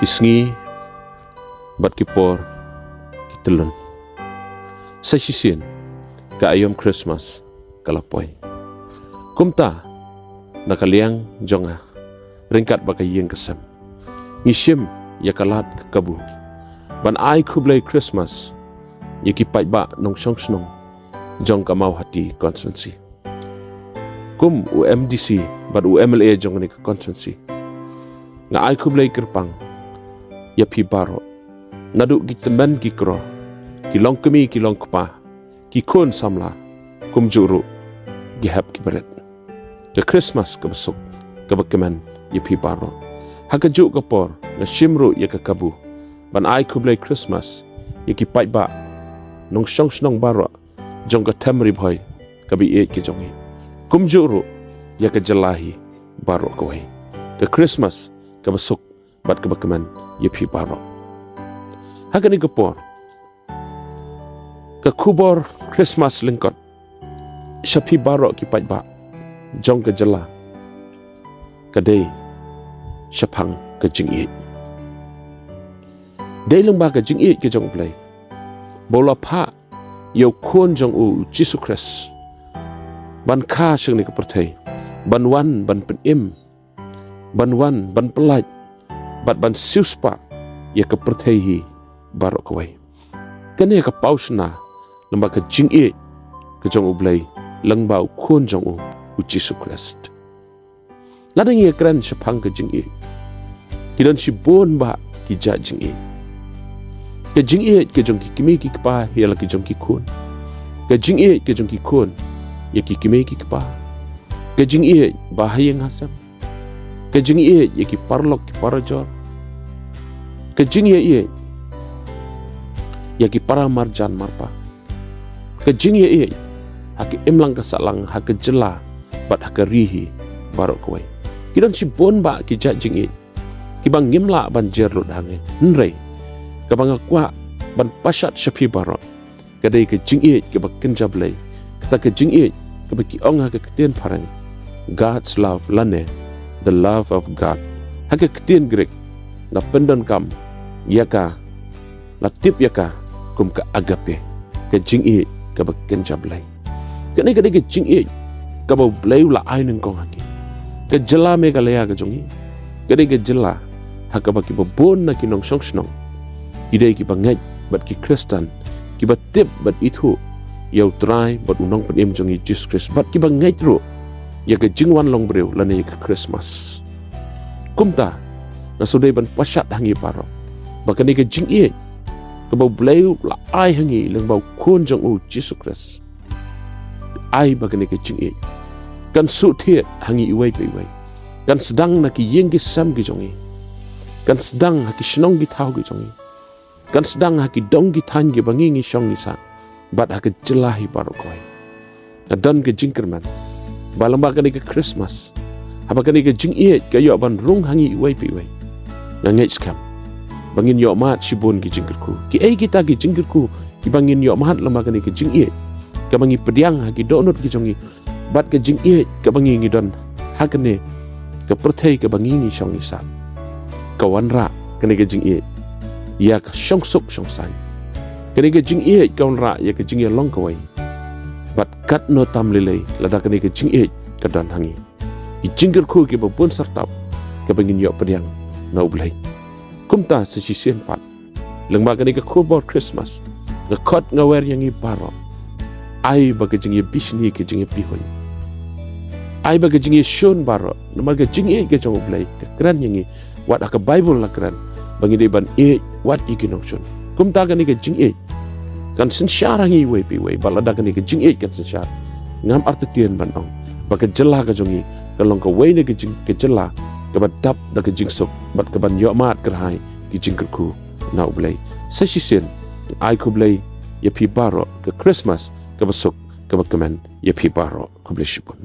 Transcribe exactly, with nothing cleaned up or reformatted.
Ki sngi bad ki por ki tylli. Sa shisien ka aïom Christmas ka la poi. Kumta na ka liang jong nga, ryngkat bad ka ïing ka sem, ngi shim ïa ka lad ka kabu ban ai khublei Christmas ïa ki paidbah nongshong shnong jong ka Mawhati constituency. Kum u M D C bad u M L A jong kane ka constituency, nga ai khublei kyrpang ïa phi baroh, naduh ki tymmen ki kro, ki longkmie ki longkpa, ki khun samla, kumjuh ruh ki hep ki barit. Ka Christmas kaba suk kaba kmen ïa phi baroh. Ha kajuh ka por nga shim ruh ïa ka kabu ban ai khublei Christmas ïa ki paidbah nongshong shnong baroh jong ka them Ri Bhoi kaba ïeit ka jong ngi, kumjuh ruh ïa ka jylla hi baroh kawei. Ka Christmas kaba suk bad kaba kmen ïa phi baroh. Ha kane ka por, ka khubor Christmas lyngkot sha phi baroh ki paidbah jong ka jylla ka dei shaphang ka jingïeit. Dei lyngba ka jingïeit ka jong U Blei ba u la phah ïa u Khun jong u, u Jisu Khrist, ban kha sha kane ka pyrthei, ban wan ban pynim, ban wan ban pyllait bad ban siewspah ïa ka pyrthei hi baroh kawei. Kane ka paw shna lyngba ka jingïeit ka jong U Blei lyngba u Khun jong u, u Jisu Khrist. Lada ngi ïa kren shaphang ka jingïeit, ki don shibun bah ki jait jingïeit. Ka jingïeit ka jong ki kmie ki kpa ïa la ki jong ki khun. Ka jingïeit ka jong ki khun ïa ki kmie ki kpa. Ka jingïeit ba ha ïing ha sem. Ka jingïeit ïa ki paralok ki parajor. Ka jingïeit ïa ki para marjan marpa. Ka jingïeit ha ka imlang ka sahlang, ha ka jylla bad ha ka ri hi baroh kawei. Ki don shibun bah ki jait jingïeit kiba ngim lah ban jer lut hangne, hynrei kaba nga kwah ban pashat sha phi baroh ka dei ka jingïeit kaba kynja Blei. Kata ka jingïeit kaba ki ong ha ka ktien phareng God's love, lane the love of God. Ha ka ktien Greek la pyndonkam ïa ka, la tip ïa ka kum ka agape, ka jingïeit kaba kynja Blei. Kane ka dei ka jingïeit kaba U Blei u la ai nyngkong ha ngi. Ka jylla Meghalaya ka jong ngi ka dei ka jylla ha kaba kiba bun na ki nongshong shnong ki dei kiba ngeit bad ki Khristan, kiba tip bad ithuh ïa U Trai bad U Nongpynim jong ngi Jisu Khrist, bad kiba ngeit ruh ïa ka jingwan long briew lane ïa ka Christmas. Kumta nga shu dei ban pashat ha ngi baroh ba kane ka jingïeit kaba U Blei u la ai ha ngi lyngba u Khun jong u Jisu Khrist, ai ba kane ka jingïeit kan shu thied ha ngi iwei pa iwei, kan sdang na ki ïing ki sem ki jong ngi, kan sdang ha ki shnong ki thaw ki jong ngi, kan sdang ha ki dong ki thaiñ kiba ngi ngi shong ngi sah, bad ha ka jylla hi baroh kawei. Nga don ka jingkyrmen ba lyngba kane ka Christmas, haba kane ka jingïeit ka ïoh ban rung ha ngi iwei pa iwei, nga ngeit skhem ba ngin ïohmad shibun ki jingkyrkhu. Kiei kita ki jingkyrkhu kiba ngin ïohmad lyngba kane ka jingïeit kaba ngi pdiang ha ki dohnud ki jong ngi, bad ka jingïeit kaba ngi ngi don ha kane ka pyrthei kaba ngi ngi shong ngi sah? Ka wanrah kane ka jingïeit ïa ka shongsuk shongsaiñ. Kane ka jingïeit ka wanrah ïa ka jingïalong kawei. Bad katno tam lei lei lada kane ka jingïeit ka don ha ngi, ki jingkyrkhu kiba bun sartap kaba ngin ïoh pdiang na U Blei. Kumta sa shisien pat, lyngba kane ka khubor Christmas, nga khot nga wer ïa ngi baroh, ai ba ka jingïabishni ka jingïabihuiñ, ai ba ka jingïashun baroh. Namar ka jingïeit ka jong U Blei ka kren ïa ngi, wat ha ka Baibl la kren ba ngi dei ban ïeit wat ïa ki nongshun. Kumta kane ka jingïeit kan synshar ha ngi iwei pa iwei. Bad lada kane ka jingïeit kan synshar, ngam artatien ban ong ba ka jylla ka jong ngi kan long kawei na ka jing, ka jylla kaba dap da ka jingsuk bad kaban ïohmad kyrhai ki jingkyrkhu na U Blei. Sa shisien, ai khublei ïa phi baroh, ka Christmas kaba suk kaba kmen ïa phi baroh. Khublei shibun.